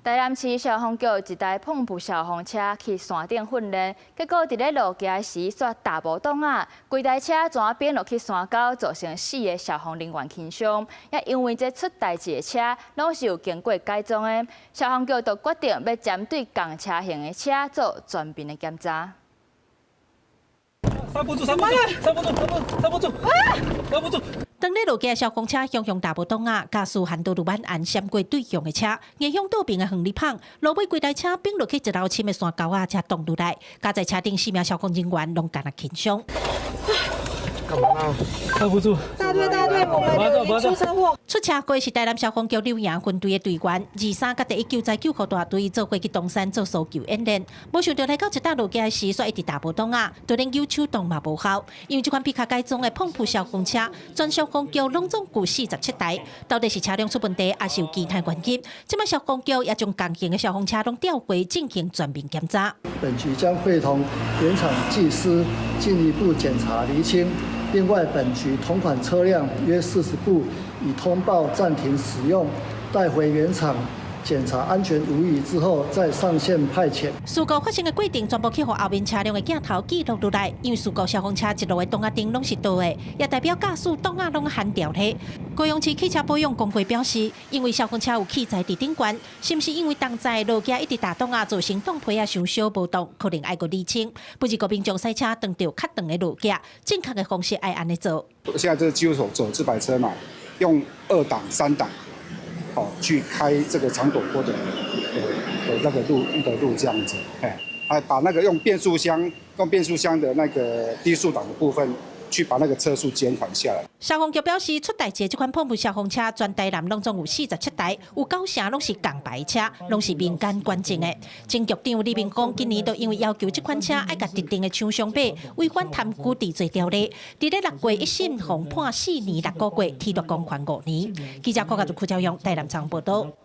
台南市消防局一台碰碰消防車去山頂訓練，結果佇咧路行時煞踏無擋仔，規台車全變落去山溝，造成四个消防人員輕傷。也因為這出代誌的車攏是有經過改裝的，消防局就決定欲針對仝車型的車做全面的檢查。剎不住，剎不住，剎不住，剎不住，剎不住！當咧路行消防車雄雄踏無擋仔，駕駛韓道路挽岸閃過對向的車，迎向倒爿的橫里芳，路尾規台車反落去一落深的山溝仔，才擋落來。駕在車頂四名消防人員攏敢若輕傷。幹嘛啊？剎不住！大隊大隊，我們出車禍。出車禍是台南消防局柳營分隊的隊員，23佮第一救災救護大隊做伙去東山做搜救演練，無想著來到一搭路行時，煞一直踏無擋仔，就連油手動嘛無效。因為這款皮卡改裝的碰碰消防車，全消防局攏總共47台，到底是車輛出問題，抑是有其他原因？這擺消防局也將仝型的消防車攏調過進行全面檢查。本局將會同原廠技師進一步檢查釐清。另外，本局同款車輛約40部已通報暫停使用，待回原廠檢查安全無虞之後，再上線派遣。事故發生的過程全部去予後面車輛的鏡頭記錄落來，因為事故消防車一路的擋仔燈攏是倒的，也代表駕駛擋仔攏掀掉咧。高雄市汽車保養工會表示，因為消防車有器材佇頂懸，是毋是因為重載路行一直踏擋仔，造成擋皮仔傷燒無動，可能愛閣釐清。不過民眾駛車當著較長的路徑，正確的方式愛按呢做。現在這個幾乎走自排車嘛，用二檔、三檔，哦，去開這個長陡坡的那個路的路這樣子，哎，啊，把那個用變速箱的那個低速檔的部分，去把那個車速減緩下來。消防局表示，出代誌這款碰碰消防車，全台南攏總有47台，有九成攏是仝牌車，攏是民間捐贈的。前局長李明光今年都因為要求這款車愛共特定的廠商買，違反貪污治罪條例，佇咧6月一審予判4年6個月，褫奪公權5年。記者郭家竹、柯昭勇台南採訪報導。